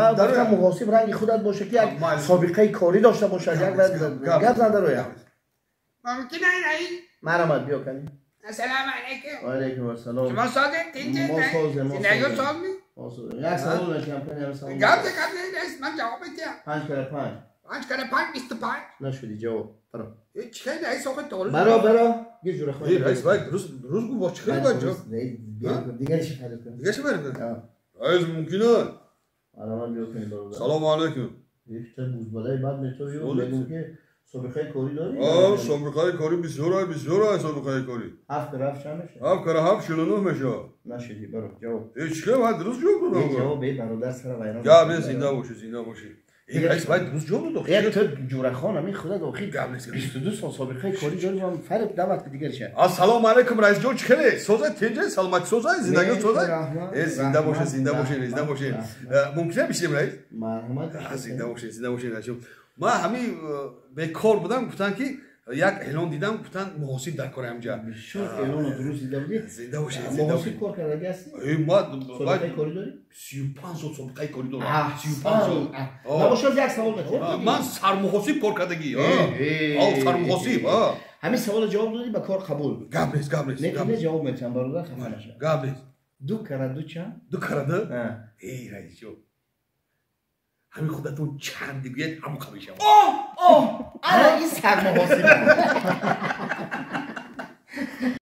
Ман гуфтам муҳосиб ранги худат боша, ки як собиқаи корӣ дошта бошад, як гап зан дароя. Мумкин ай, раис? Марҳамат, биё кани. Ассалому алайкум. Ва алайкум ассалом. Шумо созед, тинҷед? Мо созем, мо зиндагиё созем. Соз ми? Мо созем. Як савол мекунам, кани, ҳамин савол. Гап за, гап за, раис, ман ҷавоб медиҳам. 5 кара 5. 5 кара 5 25. Нашуди ҷавоб. Баро. Чӣ хел, раис, охи тоғри? Баро, баро. Гир, ҷурахон. Раис, вай дуруст гуфт, чӣ хел бояд ҷавоб? Дигари чӣ фарқ кун? Дига чӣ фарқ? Раис, мумкин аст? Марҳамат, биё кунӣ, бародар. Салому алайкум. Ҳеҷ бузбалаи бад метови, мегӯм ки собиқаи корӣ дорӣ? Собиқаи корӣ бисёр, бисёр собиқаи корӣ. 7 кара 7 чанд мешавад? 7 кара 7 49 мешавад. Нашуди, баро, ҷавоб. Чӣ хел, вай дуруст ҷавоб додам. Ҷавоб бе, бародар, сара вайрон. Гап нест, зинда бошӣ, зинда бошӣ. Раис, вай дуруст ҷавоб дод. Як ту ҷурахон, ҳамин худат охир 22 сол собиқаи корӣ дорӣ, ман фарқ дават дигарша. Ассалому алайкум, раисҷон, чӣ хеле? Созай, тинҷай, саломатӣ созай, зиндагиё созай? Зинда бошед, зинда бошед, зинда бошед. Мумкин аст бишинем, раис? Марҳамат. Зинда бошед, зинда бошед, раисҷон. Ман ҳамин бекор будам, гуфтанд ки як эълон дидам, гуфтанд муҳосиб дар кори ҳамҷа. Бисёр эълоно дуруст дида будӣ. Зинда бошед. Муҳосиб кор кардаги ҳастӣ? Ман собиқаи корӣ дорӣ? 35 сол собиқаи корӣ дорам, 35 сол. Набошад, як савол метавонам? Ман сармуҳосиб кор кардагӣ, сармуҳосиб. Ҳамин саволо ҷавоб додӣ, ба кор қабул. Гап нест, гап нест. Не, ҷавоб метиҳам, бародар, хафа нашав. Гап нест. 2 кара 2 чанд? 2 кара 2? Эй, раисҷон, ҳамин худатон чанд бигӯед, ҳамон қабил шавад. Ана ин сармуҳосиб.